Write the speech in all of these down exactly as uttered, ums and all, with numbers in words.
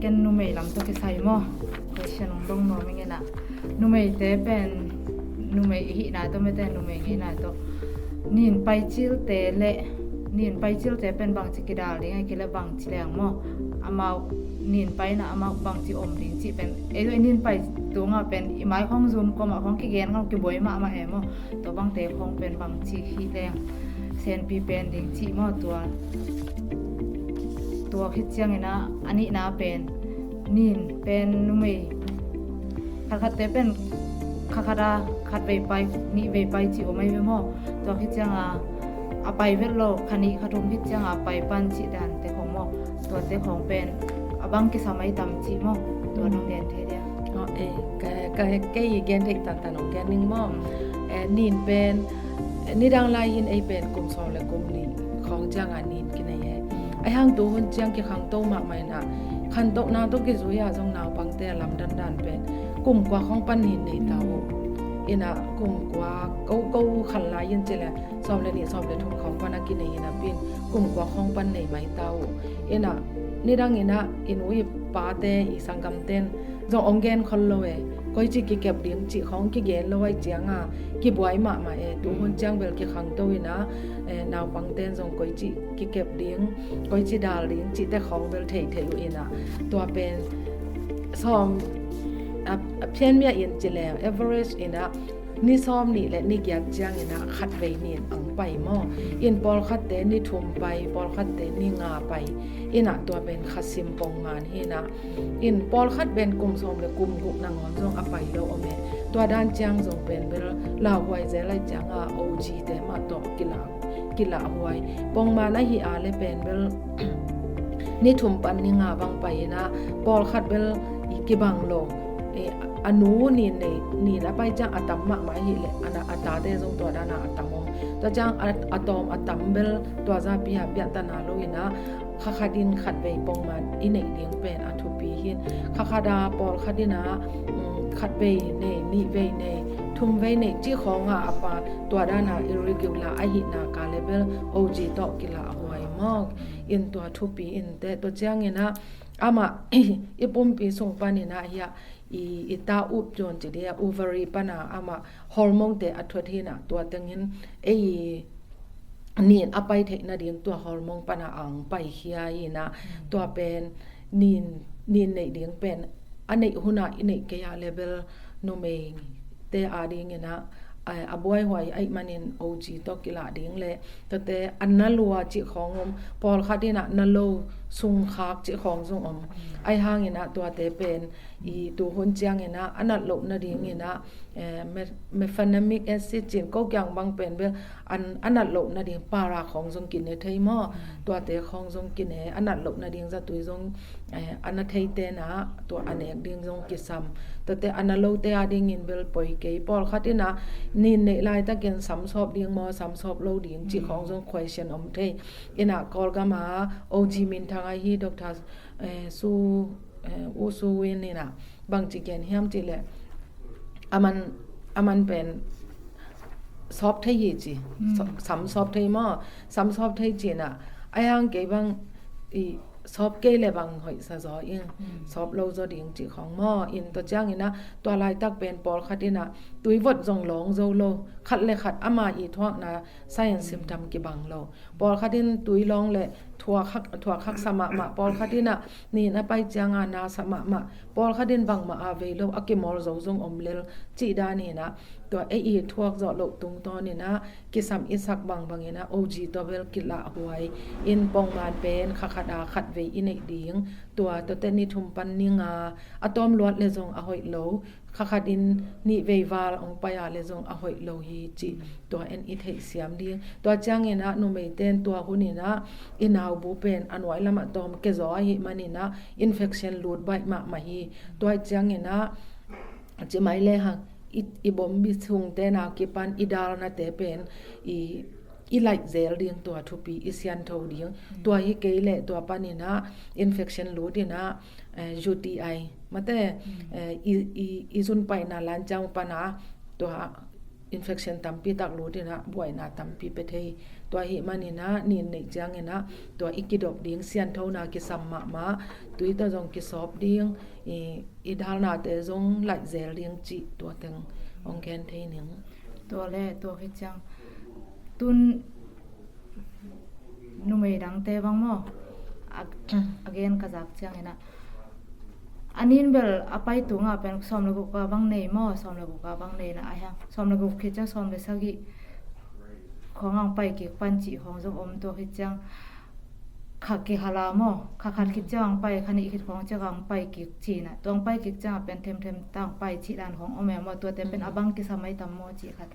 Ken numei lam tawh kisai maw? Question hong dong nuam ing e. Numeite pen numei i hihna tawh, mete numei i hihna tawh, nin pai cilte le, nin pai cilte pen bangci kidal ding a, kile bangci leng maw? Amau nin paina amau bangci om ding cih pen, ei, ei nin pai tungah pen i mai khong zum kawmah khong kigen khong kibuai mahmah e maw? Tua bangte khong pen bangci hih leng senpi pen ding cih maw? Tua, tua khit ciangin ah, a nihna pen, nin pen numei khatkhatte pen khatkhat a khatvei pai, nihvei pai cih om ahi ve maw? Tua khit cianga a pai vet lo, kha nih kha thum khit cianga a pai pan cih dante khong maw? Tuate khong pen a bang kisam ahi tam cih maw? Tua nong gen thei dia? Aw, eh, ka, ka, kei gen thei tantan hong gen ning maw? Eh, nin pen, eh, nidang lai hin ei pen kum sawm le kum nih khawng cianga nin kinei e. Ahi hang tu hun ciang kikhangto mahmah in ah, khantohna tawh kizui ah zong naupangte a lamdandan pen kum kua khawng pan nin nei ta uh. In ah kum kua ko, ko khan lai in ci le sawm le nih sawm le thum khawng pan a kinei in ah pen kum kua khawng pan nei mai ta uh. In ah nidang in ah i nu i pate, i sanggamten zong hong gen khol lo e. Koici kikep ding cih khawng kigen lo ahi cianga kibuai mahmah e. Tu hun ciang bel kikhangto in ah, eh, naupangten zong koici kikep ding, koici dal ding cihte khawng bel theithei uh in ah. Tua pen sawm a, a phianmia in ci le average in ah ni sawm nih le ni giat ciangin ah khatvei nin ang pai maw? In pawlkhatte ni thum pai, pawlkhatte ni nga pai. In ah tua pen khasim pongman hi in ah. In pawlkhat pen kum sawm le kum guk nangawn zong a pai lo om e. Tua dan ciang zong pen bel lauhuai zel ahi cianga O G te mah tawh kilah, kilahhuai. Pongman ahi a le pen bel ni thum pan ni nga bang pai in ah pawlkhat bel i kibang lo. Eh, a nu nin nei, nin a pai ciang a tam mahmah ahih leh a na, a tate zong tua dana a tam om. Tua ciang a, a tawm a tam bel tua zapi a biahtana lo in ah kha khat in khatvei pongman i neih ding pen a thupi hi in. Kha khat a pawlkhat in ah, um, khatvei nei, nihvei nei, thumvei nei cih khawng ah a pa tua dana i regular ahihna ka le bel O G tawh kilahhuai maw? In tua thupi in teh. Tua ciangin ah amah i pumpi sung panin ah hiah i, i ta up zon ci dia, ovary pana amah hormone te a thuat hi in ah tua tengin ei nin a pai theih nading tua hormone pana ang paikhia hi in ah tua pen nin, nin neih ding pen a neih hun ah i neih kei a le bel numei te a dingin ah, a, a buaihuai ahih manin O G tawh kilah ding le, tuate a na lua cih khawng om, pawlkhat in ah na lo sungkhak cih khawng zong om. Ahi hangin ah tuate pen i tu hun ciangin ah a nat loh nadingin ah, eh, me-, mefenamic acid cin ko kiang bang pen bel an, a nat loh nading para khawng zong kine thei maw? Tuate khawng zong kine, a nat loh nading zatui zong eh, a na theite na tua a nek ding zong kisam. Tuate a na lote a dingin bel poi kei. Pawlkhat in ah nin neih laitakin samsawp ding maw, samsawp lo ding cih khawng zong question om thei. In ah Kawlgam a O G minthang ahi Doctor, eh, Su, eh, U Su Win in ah bangci gen hiam cih leh a man, a man pen sawp thei hi ci. Sam, samsawp thei maw? Samsawp thei ci in ah a yang kei bang i sawp kei le bang hoih sa zaw ing, sawp lo zaw ding cih khawng maw? In tua ciangin ah tua laitak pen pawlkhat in ah tui vot zong lawng zo lo, khat le khat ama i thuakna sign and symptom kibang lo. Pawlkhat in tui lawng le thuak hak, thuak haksa mahmah, pawlkhat in ah nin a pai cianga nasa mahmah, pawlkhat in bangmah a vei lo, a kimawl zo zong om lel cih dan in ah tua ei i thuak zawh loh tungtawn in ah kisam i sak bangbang in ah O G tawh bel kilahhuai in pongman pen kha khat a khatvei i neih ding. Tua tuate ni thum pan ni nga a tawm luat le zong a hoih lo, kha khat in nihvei val hong pai a le zong a hoih lo hi cih tua en i theihsiam ding. Tua ciangin ah numeite in tua hun in ah i naubu pen a nuai lamah tawm kezaw ahih manin ah infection lut baih mahmah hi. Tua ciangin ah ci mai le hang i, i bombi sungte na kipan i dalnate pen i, i laih zel ding tua thupi i siantho ding. Tua hi kei leh tua panin ah infection lut in ah, eh, U T I mate, eh, i, i, i zunpaihna lanciang pana tua infection tampi tak lut in ah buaina tampi pia thei. Tua ahih manin ah nin neih ciangin ah tua i kidop ding, sianthona kisam mahmah, tui tawh zong kisawp ding, i, i dalnate zong laih zel ding cih tua teng hong gen thei ning. Tua le tua khit ciang tun numei dangte bang maw, a, a gen ka zak ciangin ah, a nin bel a pai tungah pen sawm le guk a bang nei maw, sawm le guk a bang nei na a hiang, sawm le guk khit ciang sawm le sagih khawng ang pai kik pan cih khawng zong om. Tua khit ciang kha kikhala maw, kha khat khit ciang ang pai, kha nih khit khawng ciang ang pai kik cih na, tua ang pai kik ciang a pen themthem tang pai cih dan khawng om e maw, tuate pen a bang kisa mai tam maw cih khat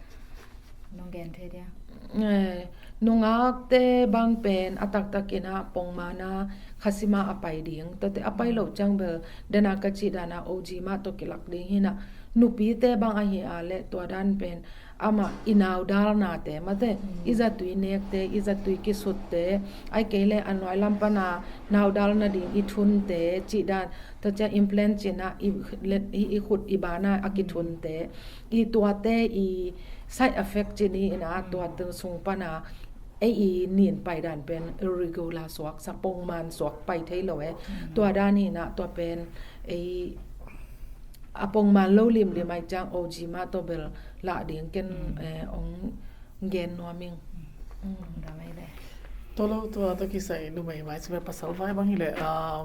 nong gen thei dia? Eh, nungakte bang pen a taktakin ah pongman a khasima a pai ding, tuate a pai loh ciang bel dena ka cih dana O G mah tawh kilak ding hi na. Nupite bang ahi a leh tua dan pen amah i naudalnate mate, i zatui nekte, i zatui kisutte, ai kei leh a nuai lam pana naudal nading i thunte cih dan, tua ciang implant cih na i, i, i khut i bana a kithunte, i tuate i side effect cih ni in ah tua tung sung pana ei i nin pai dan pen irregular suak, sa pongman suak pai thei lo e. Tua dan hi na, tua pen ei a pongman lo limlim ai ciang O G mah tawh bel lah ding ken, eh, ong gen nuam ing. Tua lo tua tawh kisai numei mai ci bel pasal vai bang hi leh, ah,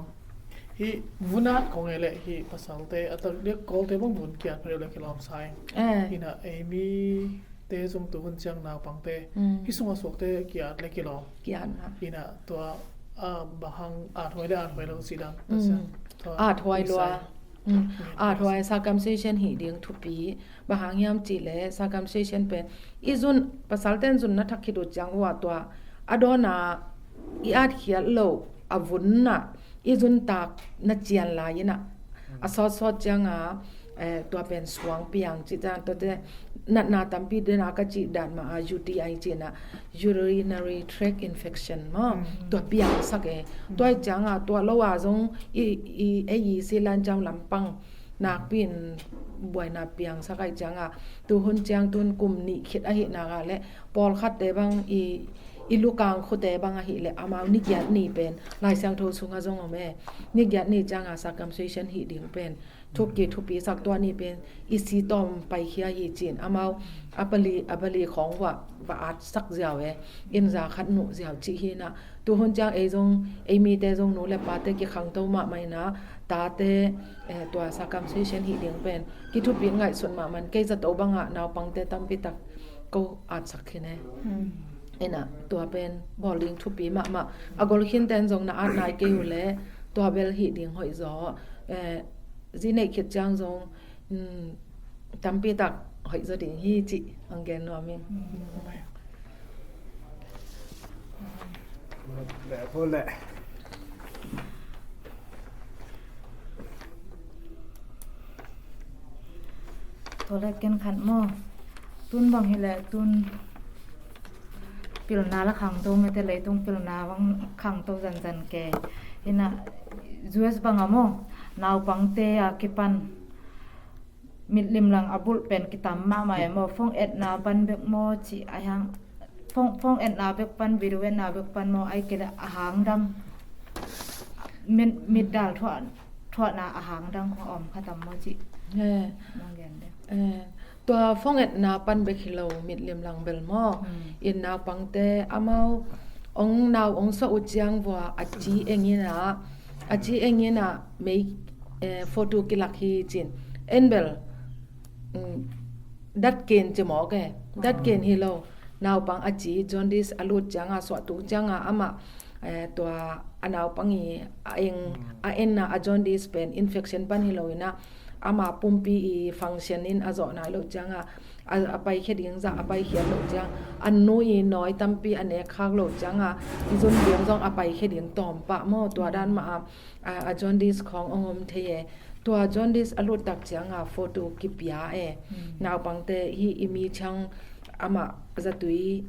hi vunat kong e leh hi pasalte a tak dia kolte bang vun kiat pha le kilawm sa ing. Eh. Hi na ei mi te zong tu hun ciang naupangte hi sunga suakte kiat le kilawm. Kiat na. Hi na tua, ah, bang hang at huai le at huai lo cih dan. Tua ciang tua at huai lua. At huai circumcision hi ding thupi. Bang hang hiam cih leh circumcision pen i zun, pasalten zun na thak khit uh ciang uh ah tua a dawn a i atkhiat loh a vun ah i zuntak na cian lai in ah a sawtsawt ciang a, eh, tua pen suang piang cih dan, tuate natna tampi dena ka cih dan mah a U T I cih na, urinary tract infection maw, tua piangsak e. Tua i ciang a tua lo a zong i, i, ei i silan ciang lampang nakpi in buaina piangsak ai ciang a, tu hun ciang tun kum nih khit ahih nak a leh pawlkhatte bang i, i lukang khute bang ahih leh amau ni giat ni pen Lai Siangtho sungah zong om e. Ni giat ni ciang a circumcision hi ding pen thuki thupi sak, tua ni pen i si tawm paikhia hi cin amau a pali, a pali khawng va, va atsak ziau e. Inn za khat nuh ziau cih hi na. Tu hun ciang ei zong, ei mite zong nu le pate kikhangto mahmah in ah tate, eh, tua circumcision hi ding pen kithupi ngaihsun mahmah in, kei zato bangah naupangte tampi tak ko atsak khin e. In ah tua pen bawl ding thupi mahmah. A gol khin ten zong na at nai kei uh leh tua bel hi ding hoih zaw. Eh, zi neih khit ciang zong, um, tampi tak hoih zaw ding hi cih ang gen nuam ing. Tua leh ken khat maw, tun bang hi leh tun pilna la khangto mete, leitung pilna bang khangto zanzan ke. Hi na, U S bang a maw, naupangte a kipan mitlim lang a bulh pen kitam mahmah e maw, phone etna pan bek maw cih a hiang, phone, phone etna bek pan, video etna bek pan maw, ai kei leh a hang dang, mit, mitdal thuah, thuahna a hang dang khong a om kha tam maw cih. Eh. Nong gen de. Eh, tua phone etna pan bek hi lo, mitlim lang bel maw. In naupangte amau ong nau ong suah uh ciang vua a ci eng in ah, a ci eng in ah mei, eh, photo kilak hi cin. En bel, um, dat ken ci mawk e. Dat ken hi lo. Naupang a ci jaundice a lut ciang a, suah tuk ciang a amah, eh, tua a naupang i a eng, a enna a jaundice pen infection pan hi lo in ah, ama pumpi i function in a zawh nai loh ciang a, a, a paikhia ding zah a paikhiat loh ciang, a nu i nawi tampi a nek khak loh ciang a, i zun ding zong a paikhia ding tawm pah maw, tua dan mah a, a, a jaundice khawng ong om thei e. Tua jaundice a lut tak ciang a photo kipia e. Naupangte hi i mi chang amah zatui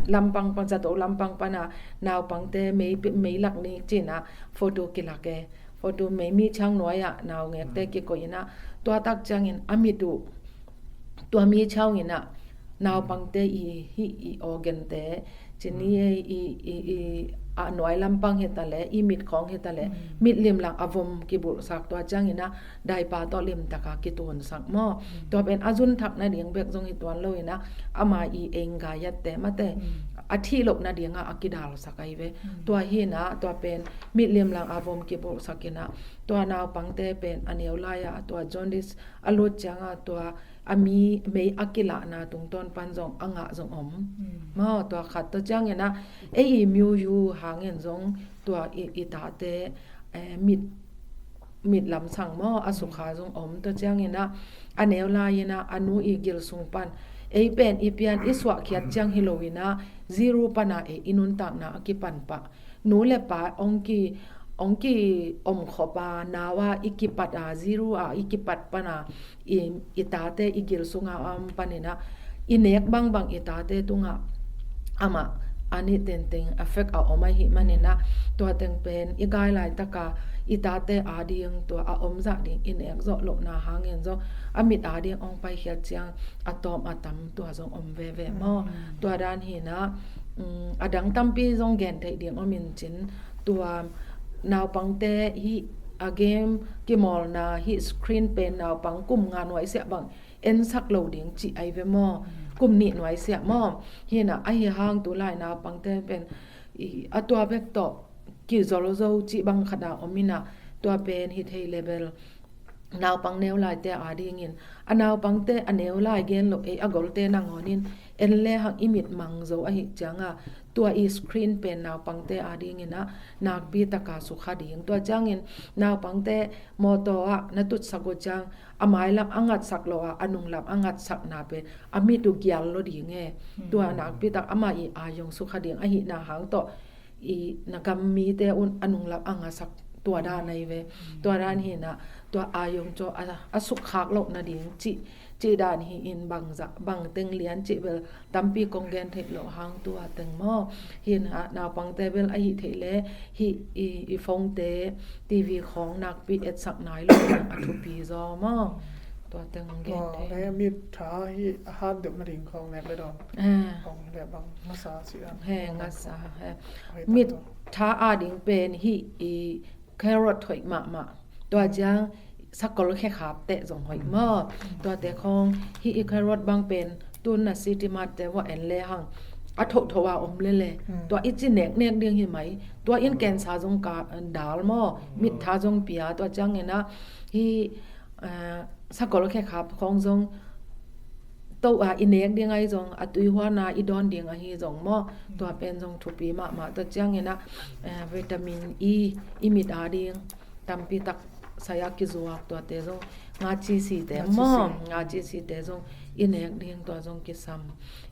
lampang pan, zato lampang pan a naupangte mei, mei lak ni cin a photo kilak e. Photo mei mi chang nuai ah naungekte kikoih in ah, tua tak ciangin a mit uh, tua mi chang in ah, naupangte i, hih i organte, cin i, i, i, i, a nuai lampang hi ta leh, i mit khawng hi ta leh, mitlim lang a vom kibulhsak, tua ciangin ah, daipa tawh limtaka kitunsak maw. Tua pen a zun thak nading bek zong hi tuan lo in ah, ama i eng gaiatte mate, a thih loh nadingah a kidalsak ahi ve. Tua hi in ah, tua pen mitlim lang a vom kibulhsak in ah, tua naupangte pen a neu lai-ah, tua jaundice a lut ciangah, tua a mi mei a kilahna tungtawn pan zong a ngah zong om. Maw, tua khat tua ciangin ah, ei i myu yu hangin zong tua i, i tate, eh, mit, mit lamsang maw, a sukha zong om tua ciangin ah, a neu lai-in ah, a nu i gil sung pan, ei pen i pian i suahkhiat ciang hi lo in ah, ziru pana ei i nuntakna a kipan pah. Nu le pa ong ki, ong ki om khop a, nau a i kipat a, ziru a i kipat pana, i, i tate i gil sunga a om panin ah, i nek bangbang i tate tungah amah a nih tenteng a fek a om ahih manin ah, tua teng pen i gai laitaka i tate ading tua a om zah ding i nek zawh lohna hangin zong a mit ading ong paikhiat ciang a tawm a tam tua zong om veve maw. Tua dan hi in ah, um, a dang tampi zong gen theih ding om in cin, tua naupangte hih a game kimawlna hih screen pen naupang kum nga nuaisiah bang ensak lo ding cih ahi ve maw. Kum nih nuaisiah maw. Hi in ah, ahi hang tu lai naupangte pen i, a tua bek tawh kizol zo cih bang khat a om in ah, tua pen hi thei leh bel naupang neu laite adingin, a naupangte a neu lai gen lo, ei a golte nangawn in en lehang i mit mang zo ahih cianga, tua i screen pen naupangte adingin ah nakpi taka sukha ding. Tua ciangin naupangte mawtaw ah na tutsak uh ciang, a mailam a ngatsak lo a, a nunglam a ngatsakna pen a mit uh gial lo ding e. Tua nakpi tak ama i a zong sukha ding ahihna hang tawh, i na gam mite un a nunglam a ngasak tua dan ahi ve. Tua dan hi in ah, tua a zong cu a, a sukkhak loh nading cih, cih dan hi in bangzah, bang teng lian cih bel tampi kong gen theih loh hang tua teng maw. Hi in ah, naupangte bel ahih theih leh hih i, i phone te, TV khawng nakpi etsak nai lo a thupi zaw maw. Tua teng gen thei. Mit tha hi a hat deuh nading khawng nek le dawn. Khawng le bang ngasa si a. He, ngasa he. Mit tha ading pen hih i carrot hoih mahmah. Tua ciang sakol khekhap teh zong hoih maw. Tuate khawng hih i carrot bang pen tun na City Mart te vua en lehang a thohthoh a om lele. Tua i ci neknek ding hi mai. Tua in cancer zong ka dal maw. Mit tha zong pia tua ciangin ah hih, eh, sakol khekhap khawng zong to a i nek ding ahi zong, a tui huana i dawn ding ahi zong maw. Tua pen zong thupi mahmah tua ciangin ah, eh, vitamin E i mit ading tampi tak sai a kizuak tuate zong, ngaci site maw, ngaci site zong i nek ding tua zong kisam.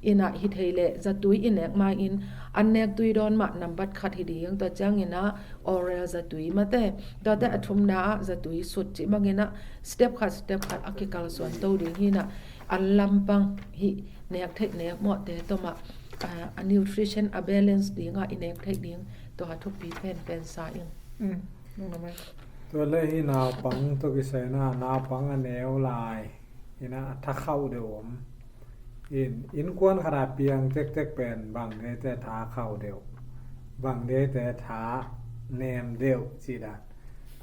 In ah hi thei leh zatui i nek ma in, an nek tui dawn mah nambat khat hi ding tua ciangin ah oral zatui mate, tuate a thumna ah zatui sut cih bangin ah step khat step khat a kikalsuan to ding hi in ah, an lampang hih nek theih nek mawhte tawh mah, a, a nutrition a balance dingah i nek theih ding tua thupi penpen sa ing. Tua le hi naupang tawh kisai na, naupang a neu lai in ah a tha khauh deuh om. In, innkuan khat a piang tektek pen bang deite tha khauh deuh, bang deite tha nem deuh cih dan.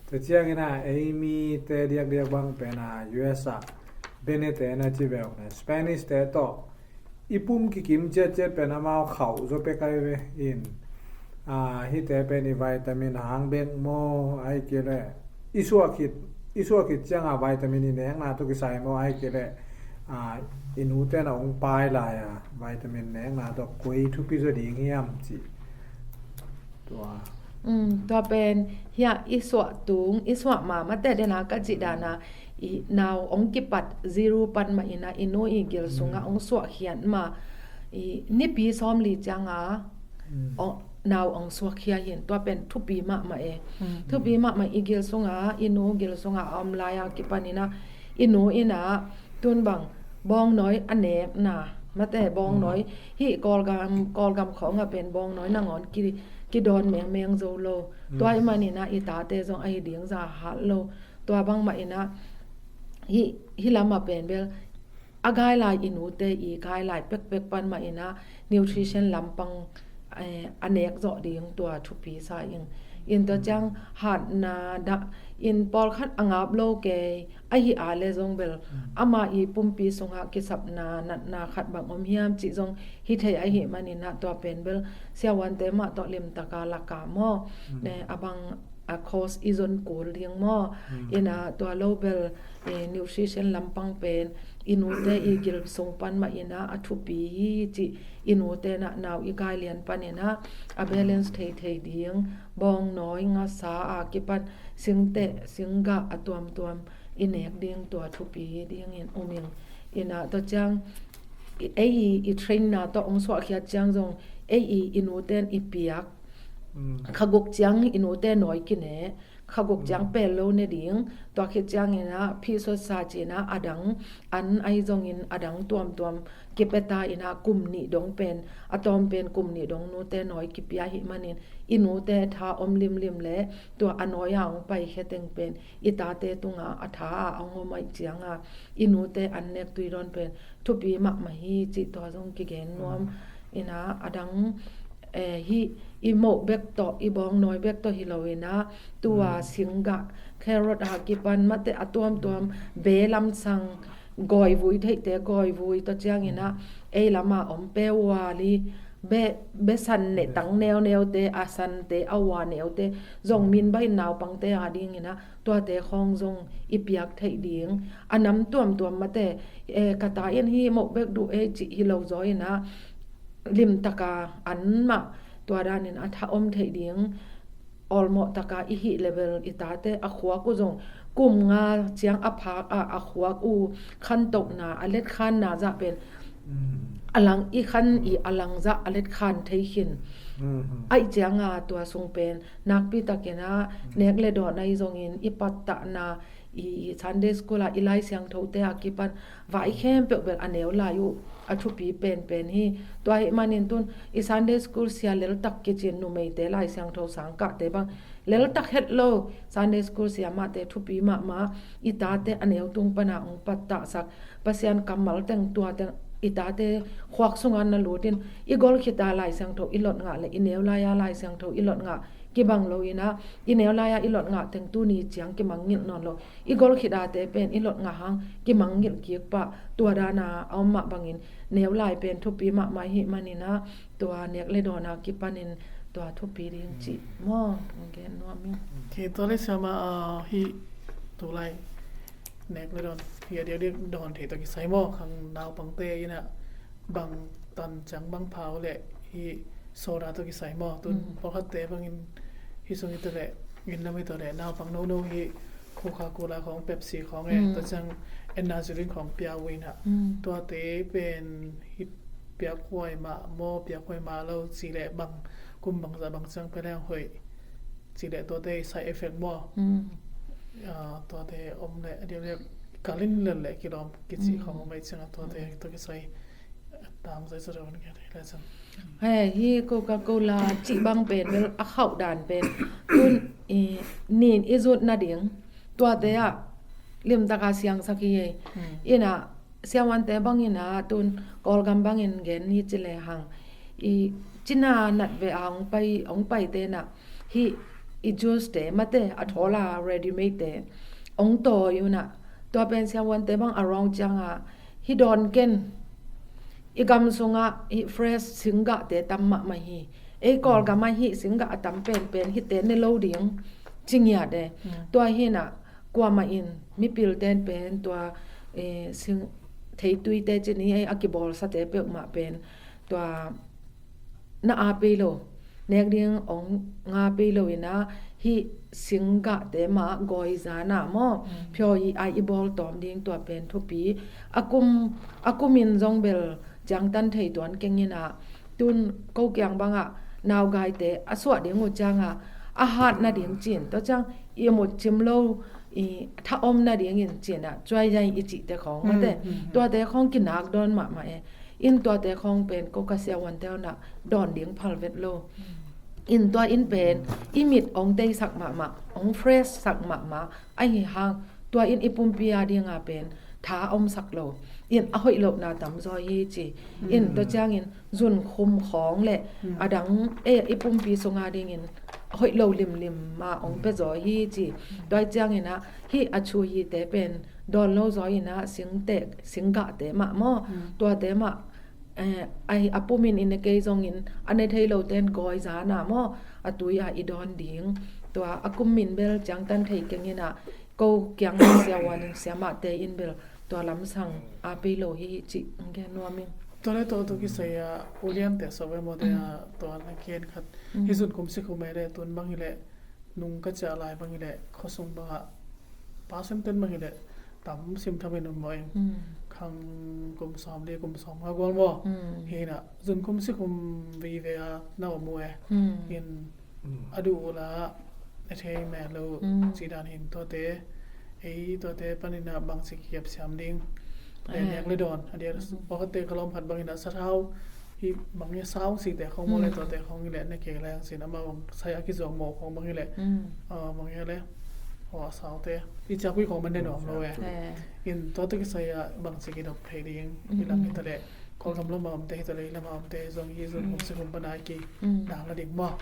Tua ciangin ah ei mite diakdiak bang pen a US ah Benete na ci beuh na Spanish te tawh i pum kikim ciatciat pen amau khauh zaw pek ahi ve in. A, hihte pen i vitamin hang bek maw, ahih kei leh i suah khit, i suah khit ciangah vitamin i nekna tawh kisai maw, ahih kei leh, a, i nute na hong pai lai-a vitamin nekna tawh koi thupi zaw ding hiam cih. Tua. Um, tua pen hiah i suah tung, i suah ma mate dena ka cih dana, i nau hong kipat ziru pan mah in ah, i nu i gil sungah hong suah khiat ma, i nipi sawmli cianga, nau hong suak khia hi in, tua pen thupi mahmah e. Thupi mahmah i gil sungah, i nu gil sungah a om lai-a kipan in ah, i nu in ah, tun bang, bawngnawi a nekna, mate bawngnawi, hih Kawlgam, Kawlgam khawngah pen bawngnawi nangawn ki, kidawn mengmeng zo lo. Tua ahih manin ah i tate zong ahi ding za hat lo. Tua bangmah in ah hih, hih lamah pen bel a gailai i nute i gailai pekpek pan mah in ah nutrition lampang, eh, a nek zawh ding tua thupi sa ing. In tua ciang hatna dah in pawlkhat a ngap lo kei ahi a le zong bel ama i pumpi sungah kisapna natna khat bang om hiam cih zong hi thei ahih manin ah tua pen bel siavuante mah tawh limtaka laka maw, eh, a bang a course i zon kul ding maw. In ah tua lo bel, eh, nutrition lampang pen i nute i gil sung pan mah in ah a thupi hi cih i nute in ah nau i gai lian pan in ah a balance thei thei ding, bawngnawi ngasa a kipan singteh singgah a tuamtuam i nek ding tua thupi dingin um ing. In ah tua ciang ei i, i trainna tawh hong suahkhiat ciang zong ei i, i nute in i piak kha guk ciang i nute nawi kine, kha guk ciang pel lo ne ding, tua khit ciangin ah phihsuatsa ci-in ah a dang an ahi zongin a dang tuamtuam kipia ta in ah kum nih dong pen, a tawm pen kum nih dong nute nawi kipia ahih manin i nute tha om limlim le tua a nawi a hong paikhia teng pen i tate tungah a tha a hong om ahih ciangah i nute an nek tui dawn pen thupi mahmah hi cih tua zong kigen nuam. In ah a dang, eh, hih i moh bek tawh, i bawngnawi bek tawh hi lo in ah tua singgah, carrot a kipan mate a tuamtuam be lamsang gawivui theihte gawivui tua ciangin ah ei lama om pe uali be, be san ne tang neuneute, a sante a ua neute zong min bahin naupangte a dingin ah tuate khawng zong i piak theih ding. A nam tuamtuam mate, eh, ka ta in hih moh bek duh ei cih hi lo zaw in ah limtaka anmah tua danin a tha om theih ding. Awlmawh taka i hih le bel i tate a khuak uh zong kum nga ciang a phak ah a khuak uh khantohna a letkhanna zah pen a lang i khan i a lang zah a letkhan thei khin. Ahih cianga tua sung pen nakpi takin ah nek le dawn ahi zongin i pattahna i, i Sunday school ah i Lai Siangthote a kipan vai khempeuh bel a neu lai uh a thupi penpen hi. Tua ahih manin tun i Sunday school sia leltak kicin numeite Lai Siangtho sangkahte bang leltak het lo Sunday school sia mahte thupi mahmah. I tate a neu tung pana hong pattahsak Pasian kammal teng tua teng i tate khuak sunga na lutin i gol khita Lai Siangtho i lot ngah le i neu lai-a Lai Siangtho i lot ngah kibang lo in ah i neu lai-a i lot ngah teng tuni ciang kimangngilh nawn lo. I gol khita te pen i lot ngah hang kimangngilh kik pah tua dana a om mah bangin neu lai pen thupi mahmah ahih manin ah tua nek le dawn a kipanin tua thupi ding cih maw hong gen nuam ing. Kei tua le siama, ah, hih tulai nek le dawn hi a diakdiak dawn thei tawh kisai maw, khang naupangte in ah bang tan ciang bang pha uh leh hih soda tawh kisai maw. Tun pawlkhatte bangin hih sung hi ta leh, inn lam hi ta leh naupang nono hih Coca-Cola khawng, Pepsi khawng e, tua ciang energy drink khawng pia uh in ah tuate pen hih piakhuai mah maw, piakhuai mah lo ci leh bang kum bangzah bang ciang pia leng hoih ci leh tuate side effect maw. Ah, tuate om leh a diakdiak kalin lel leh kilawm kici khawng om ahih ciangah tuate tawh kisai He, hi Coca-Cola cih bang pen bel a khauh dan pen tun i nin i zut nading tuate ah limtaka siangsak hi ei. Ina siavuante bangin ah tun Kawlgam bangin gen ni ci lehang i cina nat ve a hong pai, hong paite nah hi i juice te mate a thawla ready made te hong tawi unah tua pen siavuante bang a wrong cianga hi dawn ken. I gam sungah hi fresh singgahte tam mahmah hi. Ei Kawlgamah hi singgah a tam penpen hite ne lo ding ci ngiat e. Tua hinah kuamah in mipilten pen tua, eh, sing, theituite cini ei a kibawlsate peuhmah pen tua na a pei lo nek ding ong nga pei lo ina hi singgahte mah gawi zana maw phiawi ai i bawl tawm ding tua pen thupi. A kum, a kumin zong bel ciangtan thei tuan keng ina tun ko kiang bangah naugaite a suah ding uh cianga a hat nading cin tua ciang i mut cim lo i tha om nadingin cinah cuai zai i cihte khawng mate tuate khawng kinak dawn mahmah e. In tuate khawng pen ko ka siavuante unah dawn ding phal vet lo. In tua in pen i mit ong teisak mahmah, ong fresh sak mahmah ahi hang tua in i pumpi a dinga pen tha a omsak lo. In a hoih lohna tamzaw hi ci. In tua ciangin zunkhum khawng le a dang e i pumpi sunga dingin a hoih lo limlim a ong pia zaw hi ci. Tua ciangin ah hih a chu hite pen dawn lo zaw in ah singte, singgahte mah maw, tuate mah, eh, a, a pumin i ne kei zongin a ne thei lote in gawi zana maw, a tui a i dawn ding. Tua a kum min bel ciangtan thei keng in ah ko kiang siavuan in siamahte in bel tua lamsang a pei lo hi cih gen nuam ing. Tua le tua tua kisai a uliante sawh ve mawte a tua na gen khat hi zunkhum sikhum e le tun bang hi le nung ka ciah lai bang hi le khuasung bangah pa semten bang hi le tam sim thamin um maw ing. Khang kum sawm li kum sawm nga gual maw. Hi na zunkhum sikhum vive a na om uh e. In a duh uh la a thei mel lo cih dan hin tuate ei tuate panin ah bangci kiap siam ding le nek le dawn a dia. Pakhatte ka lawm khat bangin ah sathau hi bang nge saung site khong maw le tuate khong hi le na kei lai ang sin amau sai a kizuak maw khong bang hi le bang hi le aw saute i ciakui khong man ne nuam lo e. In tuate kisai ah bangci kidop thei ding hi lang hi ta le Kawlgam lam a omte hi ta le lam a omte zong hi zunkhum sikhum pana i ki dang la ding maw.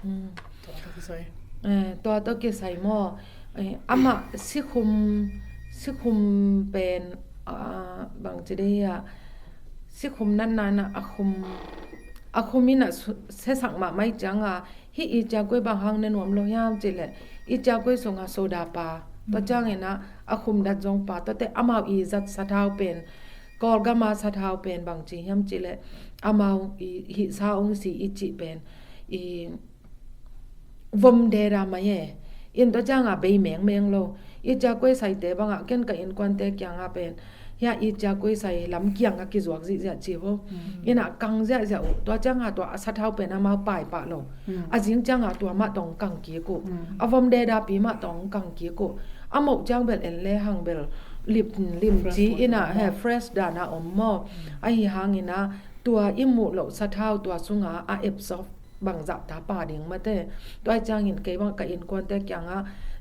Tua tawh kisai. Eh, tua tawh kisai maw? Eh, amah sikhum, sikhum pen, ah, bangci dei a sikhum natna in a khum, a khum in a siasak mahmah i cianga hi i ciakui bang hang ne nuam lo hiam cih leh i ciakui sunga soda pa tua ciangin a khum dat zong pa tuate amau i zat sathau pen Kawlgam a sathau pen bangci hiam cih leh amau i hih sa ong si i cih pen i vom deda mai e. In tua cianga bei mengmeng lo. I ciakui saite bangah ken ka innkuante kianga pen hia i ciakui sai lam kianga kizuak zihziah ci vo. Ina kang ziahziah uh tua cianga tua a sathau pen amau paipah lo. A zing cianga tua mah tawh kang kik uh. A vom deda pi mah tawh kang kik uh. A moh ciang bel en le hang bel lim ci ina he fresh dana om maw. Ahi hangina tua i muh loh sathau tua sunga a epsop bangzah ta pa ding mate. Tua ciangin kei bang ka innkuante kianga,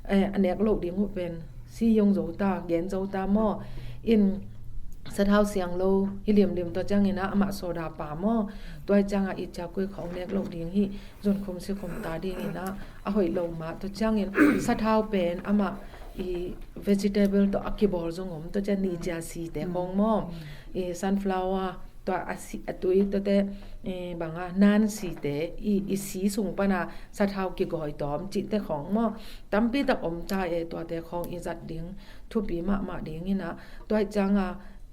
eh, a nek loh ding uh pen si yong zo ta, gen zo ta maw. In sathau siang lo hi limlim tua ciangin a amah soda pa maw. Tua cianga i ciakui khong nek loh ding hi zunkhum sikhum ta dingin a a hoih lo mah tua ciangin sathau pen amah i vegetable tawh a kibawl zong om tua ciang ni cia site khong maw. I sunflower tua a si, a tui tuate, eh, banga nan site i, i si sung pana sathau kigawi tawm cihte khawng maw tampi tak om ta e. Tuate khawng i zat ding thupi mahmah dingin a tua i cianga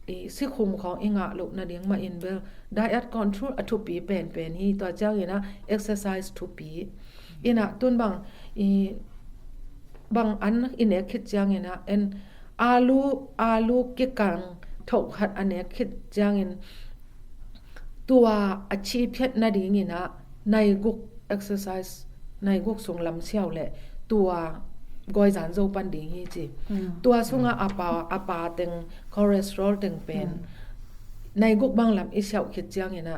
i sikhum khawng i ngah loh nading mah in bel diet control a thupi penpen hi. Tua ciangin a exercise thupi ina tun bang i bang an i nek khit ciangin a en alu, alu kikang thoh khat a nek khit ciangin tua a chiphiat nadingin a nai guk exercise nai guk sung lam siau le tua gawizan zo pan ding hi ci. Tua sunga a pa, a pa teng cholesterol teng pen nai guk bang lam i siau khit ciangin a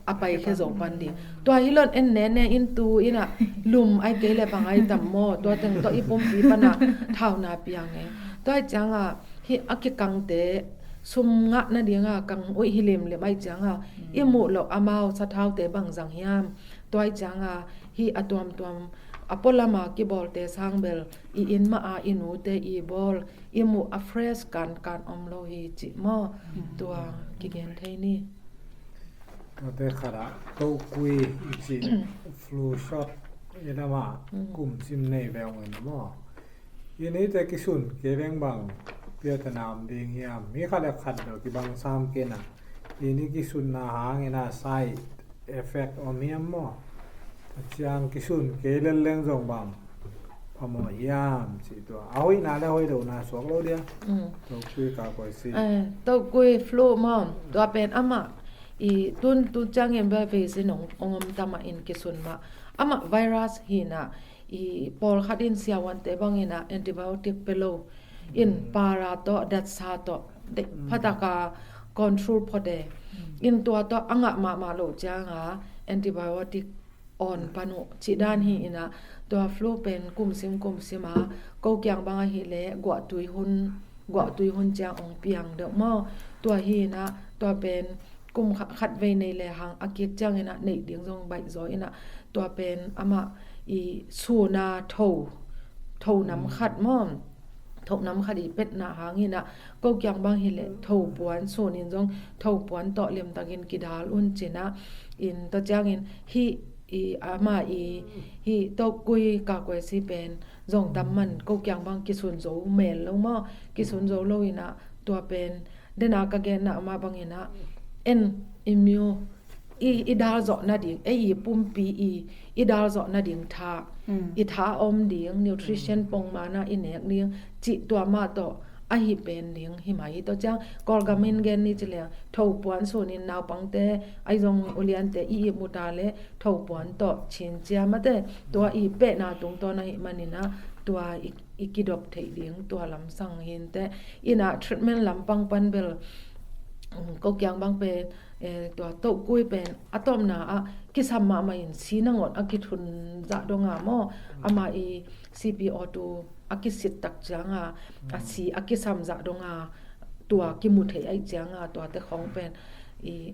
a pai khia zo pan ding. Tua hi lon en ne ne in tu ina lum ai kei le bang ai tam maw tua teng tawh i pumpi pana thauna piang e. Tua i cianga hi a kikangte sum ngah nadinga kang uih hi limlim ai cianga i muh loh amau sathaute bang zang hiam. Tua i cianga hi a tuamtuam a pualama kibawlte sang bel i inn mah a i nute i bawl i muh a fresh kankan om lo hi cih maw. Tua kigen thei ni. Tuate khatah tokui i cih flu shot i lamah kum sim nei veng un maw. I neite kisun kei veng bang piatanam ding hiam. Mi khat le khat lo kibang sam kei na. I ni kisunna hangin a side effect om hiam maw. Tua ciang kisun kei lelleng zong bang phamawh hiam cih tua a hoihna le hoih lohna suak lo dia. Tokui ka koi si. Eh, tokui flu maw. Tua pen amah i tun tu ciangin bel vaccine ong, ong om tamah in kisun mah. Amah virus hina i pawlkhat in siavuante bangin a antibiotic pe lo in para tawh datsa tawh deih phataka control phawte in tua tawh a ngah mahmah loh cianga antibiotic awn pan uh cih dan hi ina tua flu pen kumsim kumsima ko kiang bang ahih leh guahtui hun guahtui hun ciang hong piang deuh maw. Tua hi inah, tua pen kum kha-, khat vei nei lehang a kik ciang inah neih ding zong baih zaw inah, tua pen amah i sun a tho, tho nam khat maw, tho nam khat i petna hang inah, ko kiang bang hileh tho puan sun in zong tho puan tawh limtakin kidal un ci inah, in tua ciangin hih i amah i hih Tokui Kakwesi pen zong tam man ko kiang bang kisun zo mel lo maw, kisun zo lo inah, tua pen dena ka genna amah bang inah, en i myo i, i dal zawh nading, ei i pumpi i, i dal zawh nading tha, i tha om ding, nutrition pongmana i nek ding, cih tua mah tawh ahi pen ding hi mah hi. Tua ciang Kawlgam in gen ni ci leng, tho puan sun in naupangte, ahi zong uliante i ihmu ta leh tho puan tawh cin cia mate, tua i pehna tungtawn ahi man inah, tua i, i kidop theih ding tua lamsang hi inteh. Inah treatment lampang pan bel, um, ko kiang bang pen, eh, tua Tokui pen a tawpna ah kisam mahmah in si nangawn a kithun zah dong a maw, amah i C P O two a kisit tak ciang a, a si a kisam zah dong a, tua kimu thei aih ciang a, tuate khawng pen i,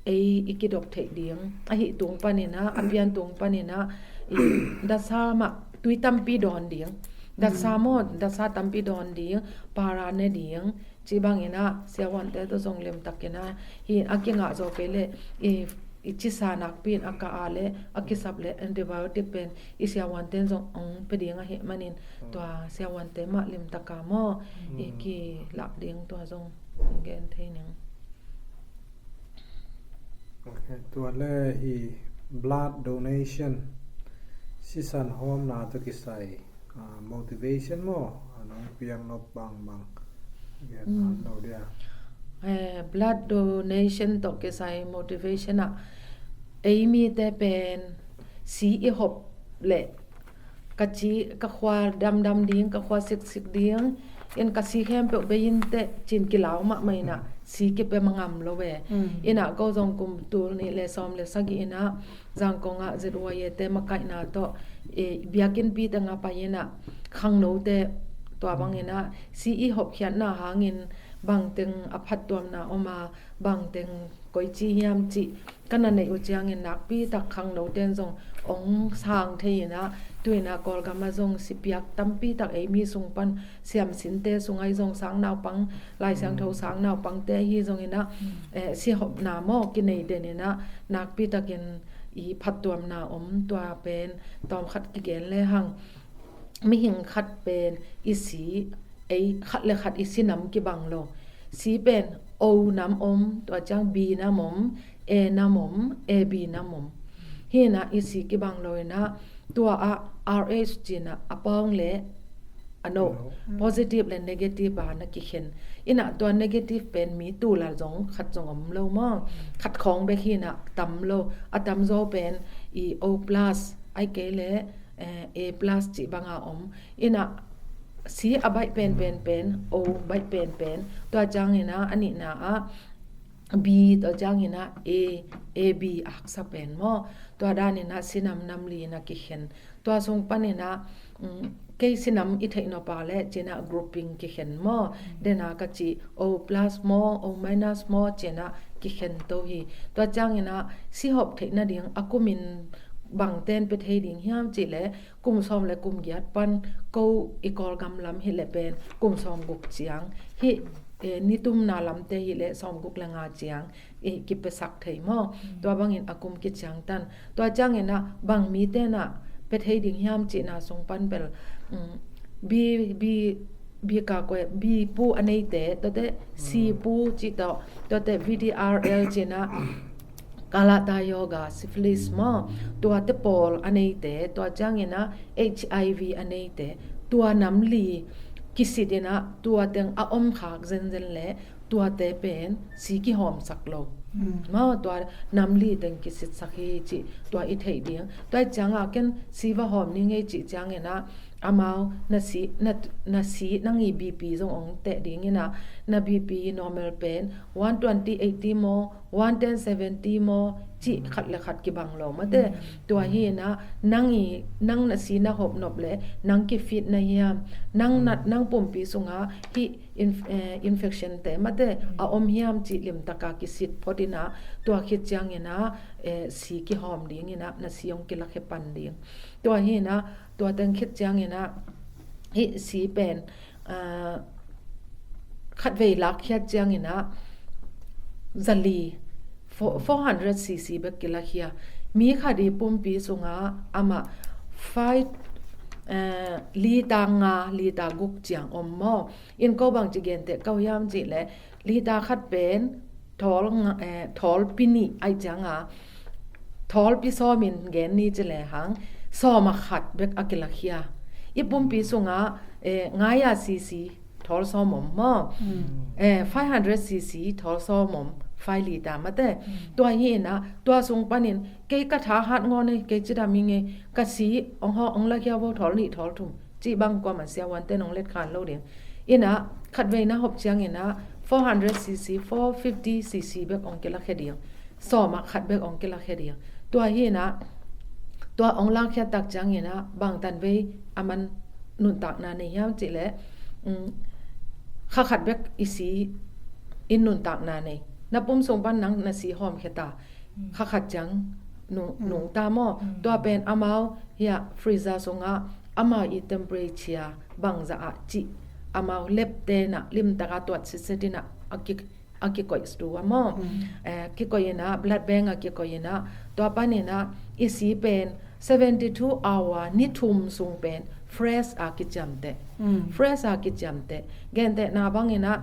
ei i kidop theih ding ahi tung pan inah, a pian tung pan inah, i dasa mah tui tampi dawn ding, dasa maw, dasa tampi dawn ding, para ne ding, ci bang inah, siavuante tawh zong limtak inah, hi a kingah zaw kei leh i, i cisa nakpi in a kah a leh a kisap leh antibiotic pen i siavuante in zong hong pia ding ahi manin, tua siavuante mah limtak a maw, i kilah ding tua zong gen thei ning. Ok, tua leh hih blood donation, sisan hawmna tawh kisai, ah, motivation maw, a nong piang nop bangbang gen lo dia. Eh, blood donation tawh kisai motivation ah, ei mite pen si i hop leh ka ci, ka khua damdam ding, ka khua siksik ding, in ka si khempeuh bei inteh ci-in kilau mahmah inah, si kipia mangam lo ve. Inah ko zong kum tul nih leh sawm leh sagih inah Zangkong ah Z Y A te makaihna tawh, eh, biakinnpi teng ah pai inah, khangnote tua bang inah si i hopkhiatna hangin bangteng a phattuamna om a, bangteng koici hiam cih ka na neih uh ciangin nakpi tak khangnote in zong hong sang thei inah, tu inah Kawlgam ah zong sipiak tampi tak ei mi sung pan siamsinte sung ah zong sang naupang, Lai Siangtho sang naupangte hi zong inah, eh, sihopna maw kinei den inah, nakpi takin i phattuamna om. Tua pen tawmkhat kigen lehang, mihing khat pen i si, ei khat leh khat i si nam kibang lo. Si pen O nam om, tua ciang B nam om, A nam om, A B nam om. Hi inah i si kibang lo inah, tua ah R H ci inah a pawng leh a no, positive leh negative a na kikhen. Inah tua negative pen mi tul a zong khat zong om lo maw. Khat khawng bek hi inah, tam lo. A tamzaw pen i O plus, ahih kei leh, eh, A plus cih bang a om. Inah si a baih penpen pen O baih penpen. Tua ciang inah a nihna ah B, tua ciang inah A, A B a haksa pen maw. Tua dan inah si nam nam li inah kikhen. Tua sung pan inah, um, kei si nam i theih nop a leh ci inah grouping kikhen maw. Dena ka cih O plus maw, O minus maw ci inah kikhen to hi. Tua ciang inah sihop theih nading a kumin bangten pia thei ding hiam cih leh, kum sawm leh kum giat pan ko i Kawlgam lam hi leh pen kum sawm guk ciang. Hih, eh, nitumna lamte hi leh sawm guk leh nga ciang i kipiasak thei maw. Tua bangin a kum kiciangtan. Tua ciang inah bang mite inah pia thei ding hiam cihna sung pan bel, um, B, B, B ka koi, B pu a neite, tuate C pu cih tawh, tuate V D R L ci inah Kalata yoga, syphilis maw, tuate pawl a neite, tua ciang inah H I V a neite, tua nam li kisit inah, tua teng a om khak zenzen leh, tuate pen si kihawmsak lo. Maw, tua nam li teng kisitsak hi cih, Tua i theih ding. Tua i ciangah ken si va hawm ni ngei cih cianginah amau na si, na, na si nang i B P zong ong teh dinginah na B P normal pen one twenty eighty maw, one ten seventy maw, cih khat le khat kibang lo mate. Tua hi inah nang i, nang na si na hop nop le nang kifit na hiam, nang nat, nang pumpi sungah hih inf-, eh, infection te mate a om hiam cih limtaka kisit phot inah tua khit cianginah, eh, si kihawm dinginah na si ong kilakhia pan ding. Tua hi inah tua teng khit cianginah hih si pen, ah, khatvei lakkhiat cianginah zali four, four hundred C C bek kilakhia. Mi khat i pumpi sungah amah five, eh, lita nga, lita guk ciang om maw? In ko bang ci genteh ko hiam cih le lita khat pen thawl nga, eh, thawl pi nih aih cianga thawl pi sawmin gen ni ci le hang sawm a khat bek a kilakhia. I pumpi sungah, eh, ngai a C C thawl sawm om maw? Eh, five hundred C C thawl sawm om, five lita mate. Tua hi inah tua sung panin kei ka tha hat ngawn ei, kei cidam hi ngei, ka si ong hawk ong lakhia vo thawl nih thawl thum cih bang kuaman siavuante nong letkhan lo ding. Inah khatveina hop cianginah four hundred C C, four fifty C C bek ong kilakhia ding. Sawm a khat bek ong kilakhia ding. Tua hi inah tua ong lakkhiat tak cianginah bangtan vei a man nuntakna nei hiam cih le, um, kha khat bek i si in nuntakna nei. Na pum sung pan nang na si hawmkhia ta. Kha khat ciang nung, nungta maw? Tua pen amau hiah freezer sungah amau i temperature bangzah ah cih amau lab tenah limtaka tuat sitset inah a ki, a kikoih tua maw? Eh, kikoih inah blood bank a kikoih inah tua paninah i si pen seventy two hour ni thum sung pen fresh a kiciamteh. Fresh a kiciamteh. Gentehna banginah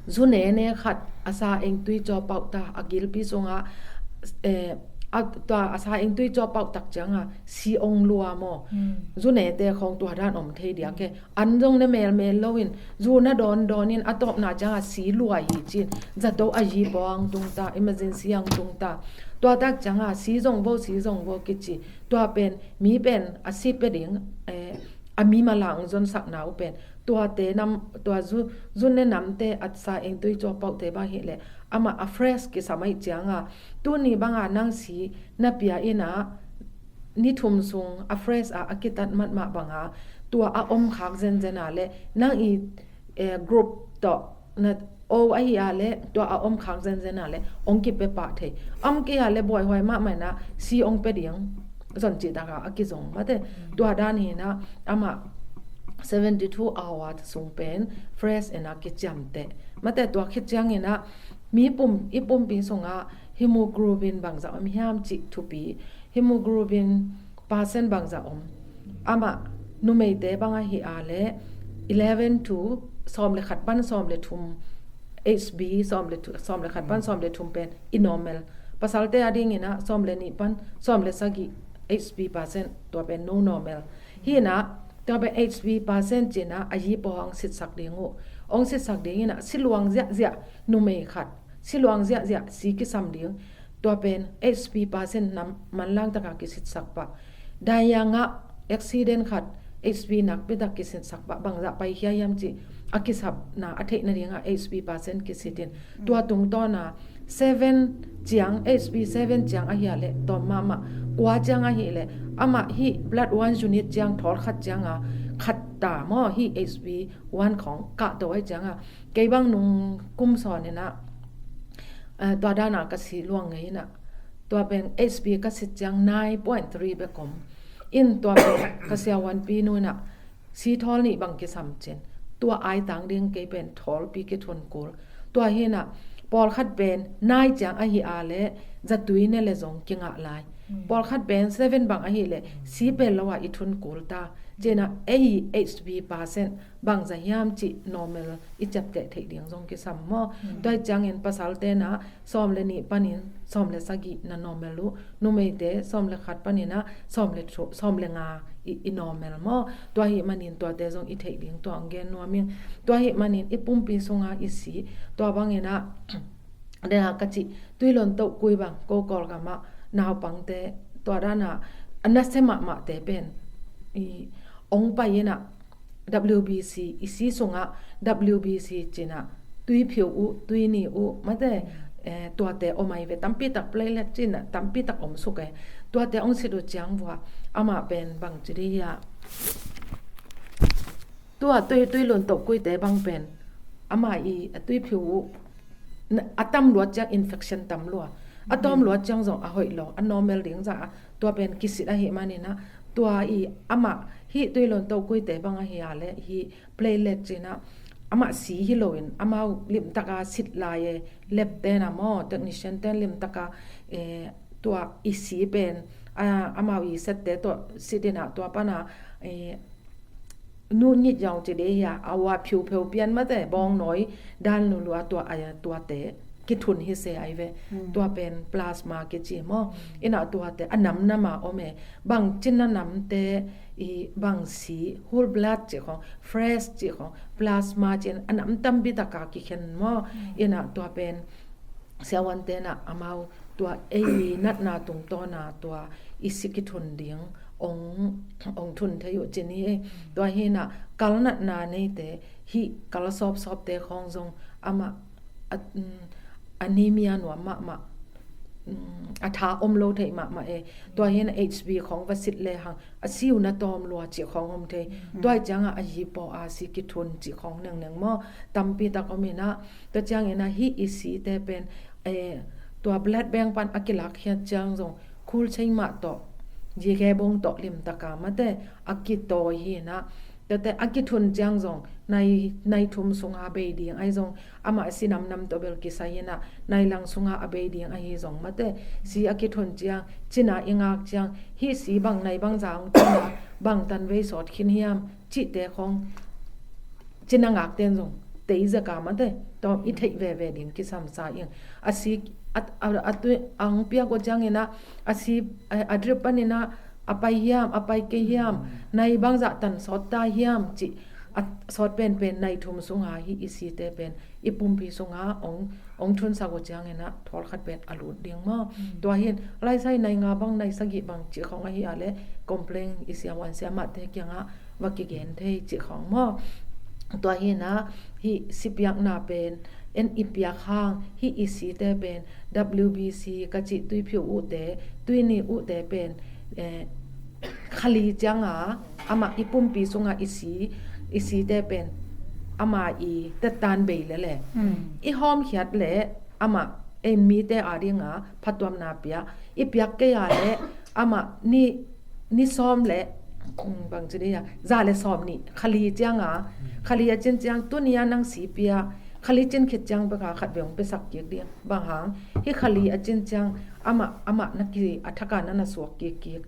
zu nene khat a sa engtui cawpauh ta a gilpi sungah, eh, a, tua a sa engtui cawpauh tak cianga si ong lua maw? Zu nete khawng tua dan om thei diak e. An zong ne melmel loin zu na dawn dawnin a tawpna cianga si lua hi cin zato a yi pawh ang tung ta, emergency ang tung ta. Tua tak cianga si zong vo, si zong vo kici. Tua pen mi pen a si pia ding, eh, a mi mala ong zonsakna uh pen tuate nam, tua zu, zu ne namte a sa engtui cawpauhte bang hi le amah a fresh kisam aih cianga tuni banga nang si na pia inah ni thum sung a fresh a a kitat matmah banga tua a om khak zenzen a le nang i, eh, group tawh na o ahi a le tua a om khak zenzen a le ong kipia pah thei. Om kei a le buaihuai mahmah inah si ong pia ding zon cih taka a kizong mate. Tua dan hinah amah seventy two hour sung pen fresh inah kiciamteh mate. Tua khit cianginah mi pum, i pumpi sungah hemoglobin bangzah om hiam cih thupi. Hemoglobin percent bangzah om. Amah numeite bang ahi a le eleven to sawm le khat pan sawm le thum H B sawm le thu, sawm le khat pan sawm le thum pen i normal. Pasalte a dinginah sawm le nih pan sawm le sagih H B percent tua pen no normal. Hinah tua pen H B percent cinah a yi pawh ong sitsak ding uh. Ong sitsak dinginah siluang ziahziah numei khat siluang ziahziah si kisam ding. Tua pen H B percent nam manlang taka kisitsak pah. Dayangah accident khat H B nakpi tak kisitsak pah bangzah paikhia hiam cih a kisapna a theih nadingah H B percent kisitin. Tua tungtawna seven ciang, H B seven ciang ahi a le tawm mahmah. Kua ciang ahi le amah hih blood one unit ciang thawl khat cianga khat ta maw, hih H B one khawng kahto ahi cianga kei bang nung kum sawn inah, eh, tua dana ka si luang ngei inah tua pen H B ka sit ciang nine point three bek om. In tua pen ka siavuanpi nu inah si thawl nih bang kisam cin tua aitang ding kei pen thawl pi kithun kul. Tua hinah pawlkhat pen nine ciang ahi a le zatui ne le zong kingah lai. Pawlkhat pen seven bang ahi le si pen lo a i thun kul ta. Cinah ei H B percent bangzah hiam cih normal i ciapteh theih ding zong kisam maw? Tua hi ciangin pasalte na sawm le nih panin sawm le sagih na normal uh, numeite sawm le khat paninah sawm le thu, sawm le nga i, i normal maw? Tua hi manin tuate zong i theih ding tua ong gen nuam ing. Tua hi manin i pumpi sunga i si tua banginah dena ka cih tuilon toh kui bang ko Kawlgamah naupangte, tua dana a nasia mahmahte pen i ong pai ina, W B C, i si sungah W B C cina tuiphiu uh, tuini uh, mate, eh, tuate om ai ve, tampi tak platelet cina tampi tak om suk e. Tuate ong sit uh ciang vua, amah pen bang ci di hia, tua tui, tui lun toh kuite bang pen amah i a tuiphiu uh, na, a tam luat ciang infection tam lua, a tawm luat ciang zong a hoih lo, a normal ding za a, tua pen kisit ahi manina, tua i amah hih tui lon toh kuite bang ahi a le hih platelet cina amah si hi loin, amau limtaka sit lai e, lab tena maw, technician ten limtaka, eh, tua i si pen, ah, amau i sette tawh sit ina, tua pana, eh, nu ngit yong ci de hia, a ua phiu pheu pian mate, bawng nawi dan lulua tua, a, tuate kithun hi se ai ve. Tua pen plasma kici maw. Ina tuate a nam nama om e. Bang cina namte i bang si, whole blood ci khong, fresh ci khong, plasma cin a nam tampi taka kikhen maw. Ina tua pen siavuante na amau tua ei natna tungtawna tua i si kithun ding ong, ong thun thei uh cini e. Tua hina kal natna neite, hih kal sawpsawpte khong zong amah a, um, anemia nuam mahmah, um, a tha om lo thei mahmah e. Tua hina H B khong va sit le hang a siu na tawm lua ci khong om thei. Tua i cianga a hi paw a si kithun ci khong nengneng maw, tampi tak om ina. Tua ciangina hih i site pen, eh, tua blood bank pan a kilak hiat ciang zong cold chain mah tawh, yige bong tawh limtaka mate a kitawi hina. Tuate a kithun ciang zong nai, nai thum sunga bei ding ai zong, amah si namnam tawh bel kisai hina, nai lang sunga a bei ding ahi zong mate, si a kithun ciang, cina i ngak ciang, hih si bang nai bang za ong cina bang tanvei sawt khin hiam cihte khong cina ngakten zong tei zaka mate, tawm i theih veve ding kisamsa ing. A si a, a, a tu ang piak uh ciangina a si a, a drip panina a pai hiam, a pai kei hiam, nai bangzah tan sawt ta hiam cih a sawt penpen nai thum sunga hih i site pen i pumpi sunga ong, ong thunsak uh ciangina thawl khat pen a lut ding maw. Tua hin laisai nai nga bang, nai sagih bang cih khong ahi a le complain i siavuan siamahte kiangah va kigen thei cih khong maw. Tua hina hih sipiakna pen en i piak hang, hih i site pen W B C ka cih tuiphiu uhte, tuini uhte pen, eh, khali cianga amah i pumpi sunga i si, i site pen amah i tettan bei lele i hawmkhiat le amah en mite adinga phatuamna pia, i piak kei a le amah ni, ni sawm le, um, bang ci dei a, za le sawm nih khali cianga, khali a cin ciang tunia nang si pia, khali cin khit ciang beka khat ve ong pesak kik ding. Bang hang, hih khali a cin ciang amah, amah na ki a thaka na na suak kik kik.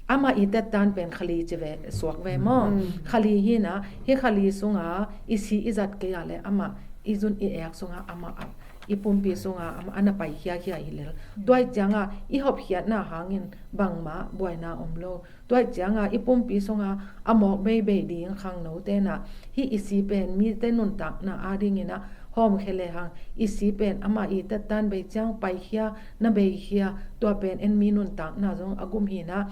Amah i tettan pen khali ci ve, suak ve maw. Khali hina, hih khali sunga i si i zat kei a le amah i zun i ek sunga amah a i pumpi sunga amah a na pai khiakhia hi lel. Tua i cianga i hopkhiatna hangin bangmah buaina om lo. Tua i cianga i pumpi sunga a mawk beibei ding khangno tena hih i si pen mite nuntakna adingina hawmkhia le hang, i si pen amah i tettan bei ciang paikhia, na beikhia, tua pen en mi nuntakna zong a gum hina.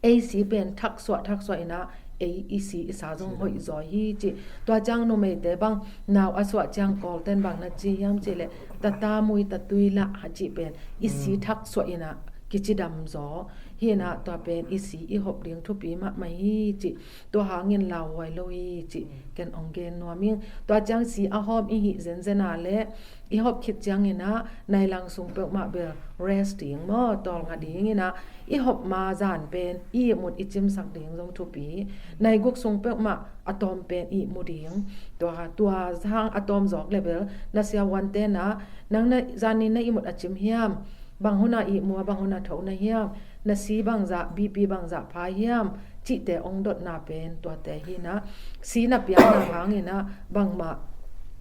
Ei si pen thaksuah thaksuah ina ei i si i sa zong hoih zaw hi cih. Tua ciang numeite bang nau a suah ciang Kawlten bang na ci hiam cih leh tata mui tatui lah ha cih pen i si thaksuah ina kicidam zaw. Hina tua pen i si i hop ding thupi mahmah hi cih. Tua hangin lauhuai lo hi cih ken ong gen nuam ing. Tua ciang si a hawm i hih zenzen a le i hop khit ciangina nai lang sung peuhmah bel rest ding maw, tawlnga dingina i hop ma zan pen i ihmut i cimsak ding zong thupi. Nai guk sung peuhmah a tawm pen ihmu ding. Tua, tua hang a tawm zawk le bel na siavuantena nang na zanin na ihmut a cim hiam, bang huna ihmu a, bang huna tho na hiam, na si bangzah, B P bangzah pha hiam cihte ong dotna pen tuate hina. Si na piakna hangina bangmah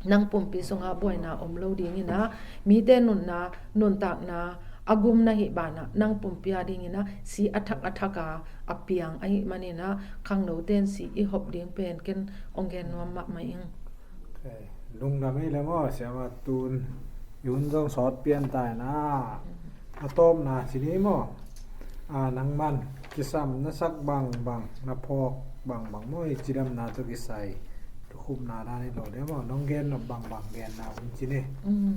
nang pumpi sunga buaina om lo dingina, mite nunna, nuntakna a gum na hih bana nang pumpi a dingina si a thak a thaka a piang ahih manina khangno ten si i hop ding pen ken ong gen nuam mahmah ing. Lungdam ei le maw, siama tun i hun zong sawt pian tai na. A tawpna ci ni maw? A, nangman kisam na sak bangbang, na phawk bangbang maw, i cidamna tawh kisai thukhupna dan hi lo dia maw? Nong gen nop bangbang genna om ci ni. Mm.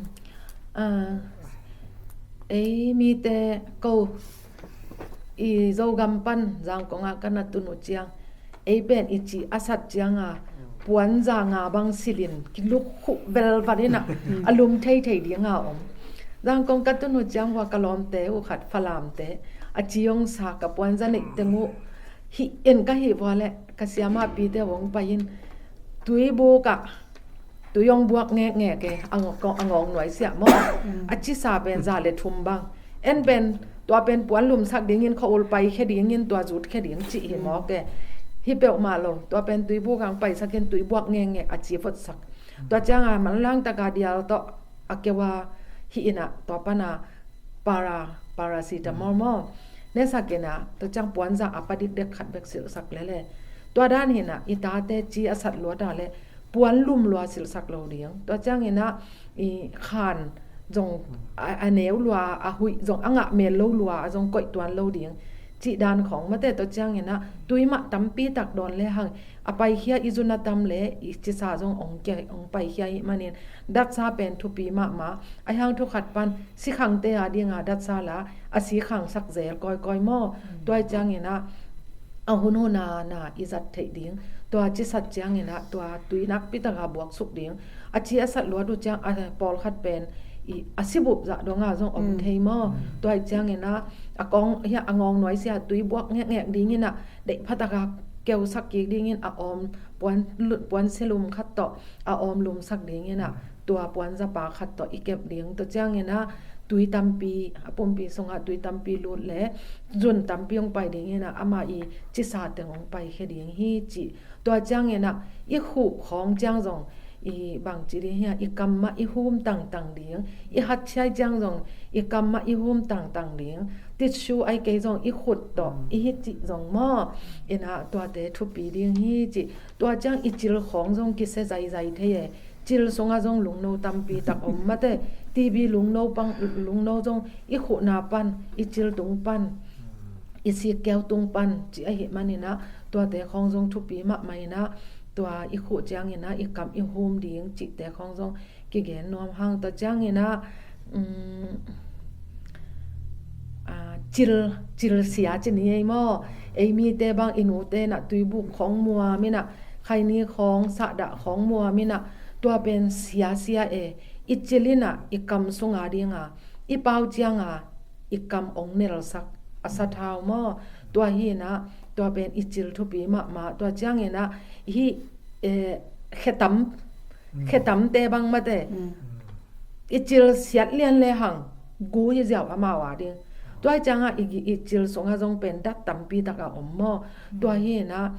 A, ei mite ko i Zogam pan Zangkong ah ka na tun uh ciang, ei pen i ci a sat cianga puanza nga bang silin kiluk khuh velvat inah a lum theithei dinga om. Zangkong ka tun uh ciang vua ka lawmte uh khat Falamte a ci hong sa ka puanza neih teng uh hih en ka hih vua le ka siamahpite hong pai in tuibuk ah tui hong buak ngekngek e, a ngawng, a ngawng nuai siah maw? A cisa pen za le thum bang. En pen tua pen puan lumsak dingin khua-ul paikhia dingin tua zutkhia ding cih hi mawk e. Hi peuhmah lo, tua pen tuibuk ah hong paisakin tui buak ngekngek a ci fotsak. Tua cianga manlang taka dial tawh a keu a hih inah tua pana para, paracetamol maw? Nesak inah tua ciang puanza a pa dikdek khat bek silhsak lele. Tua dan hinah i tate ci a sat luata le puan lum lua silhsak lo ding. Tua cianginah i khan zong a, a neu lua, a huih zong a ngah mel lo lua, a zong koih tuan lo ding cih dan khawng mate. Tua cianginah tui mah tampi tak dawn le hang a paikhia i zun a tam le i cisa zong ong kia, ong paikhia hi manin datsa pen thupi mahmah. A hiang thukhat pan sikhangte a dinga datsa la a sikhangsak zel kawikawi maw? Tua cianginah a hunhuna na i zat theih ding. Tua cisat cianginah tua tui nakpi taka buaksuk ding. A ci a sat luat uh ciang a pawlkhat pen i a sibup zah donga zong om thei maw? Tua cianginah a kawng hiah a ngawng nuai sia tui buak ngekngek dinginah deih phataka keusak kik dingin a awm puan, puan silum khat tawh a awm lumsak dinginah tua puanzapa khat tawh i kep ding. Tua cianginah tui tampi a pumpi sungah tui tampi lut le zun tampi hong pai dinginah ama i cisa teng hong paikhia ding hi cih. Tua cianginah i khuh khawng ciang zong i bangci ding hiah i kam mah i hum tangtang ding. I hatchiai ciang zong i kam mah i hum tangtang ding. Tissue ai kei zong i khut tawh i hi cih zong maw? Inah tuate thupi ding hi cih. Tua ciang i cil khawng zong kisia zaizai thei e. Cil sungah zong lungno tampi tak om mate. T B lungno pang, lungno zong i khuhna pan, i cil tung pan, i sikkeu tung pan cih ahi maninah tuate khawng zong thupi mahmah inah tua i khuh cianginah i kam i hum ding cihte khawng zong kigen nuam hang. Tua cianginah um, a, cil, cil sia ci ni ei maw? Ei mite bang i nute inah tuibuk khawng muam inah khaini khawng sahdah khawng muam inah tua pen sia sia e. I cil inah i kam sunga dinga i pau cianga i kam ong nelsak a sathau maw? Tua hinah tua pen i cil thupi mahmah. Tua cianginah hih eh, khetam, khetamte bang mate i cil siat lian le hang gu hi ziau amau a ding. Tua hi ciangah i, i cil sungah zong pen dat tampi taka om maw? Tua hinah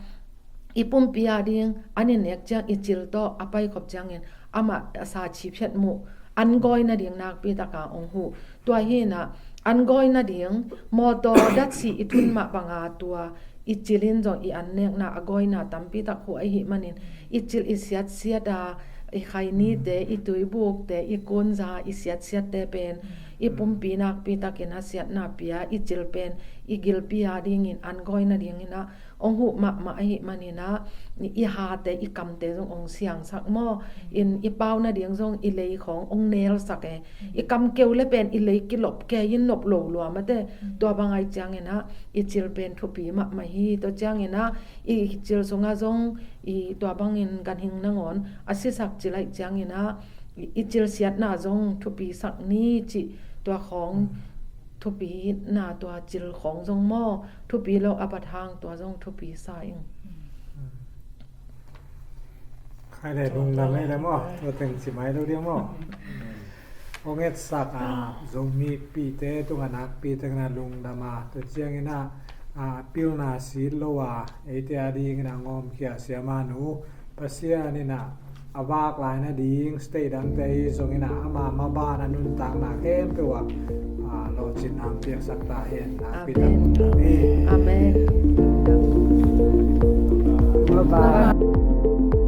i pumpi a ding an i nek ciang i cil tawh a paikhop ciangin amah a sa chiphiat muh an gawi nading nakpi taka ong huh. Tua hinah an gawi nading mawtaw datsi i thun mah banga tua i cil in zong i an nekna a gawina tampi tak huh ahi manin i cil i siatsiat a i khainite, i tuibukte, i kunza, i siatsiatte pen i pumpi nakpi takin a siatna pia i cil pen i gilpi a dingin an gawi nadinginah ong huh mahmah ahi maninah i hate i kamte zong ong siangsak maw? In i pau nading zong i lei khawng ong nelsak e. I kam keu le pen i lei kilop kei in nop lo lua mate. Tua bang ai cianginah i cil pen thupi mahmah hi. Tua cianginah i cil sungah zong i tua bangin ganhing nangawn a sisak cil ai cianginah i, i cil siatna zong thupi sak ni cih tua khawng thupi na tua cil khawng zong maw thupi lo a bat hang tua zong thupi sa ing. Khai le lungdam ei le maw, tua teng ci mai lo dia maw? Hong etsak a Zomi pite tungah nakpi tengna lungdam a, tua cianginah a pilna sit lo a eite a dinginah ngawmkhia siamanu Pasian inah a vak lai nading state dangte hi zonginah ama maban a nuntakna khempeuh ah a lawhcinna piaksak ta hen. Nakpi tak lungdam ei.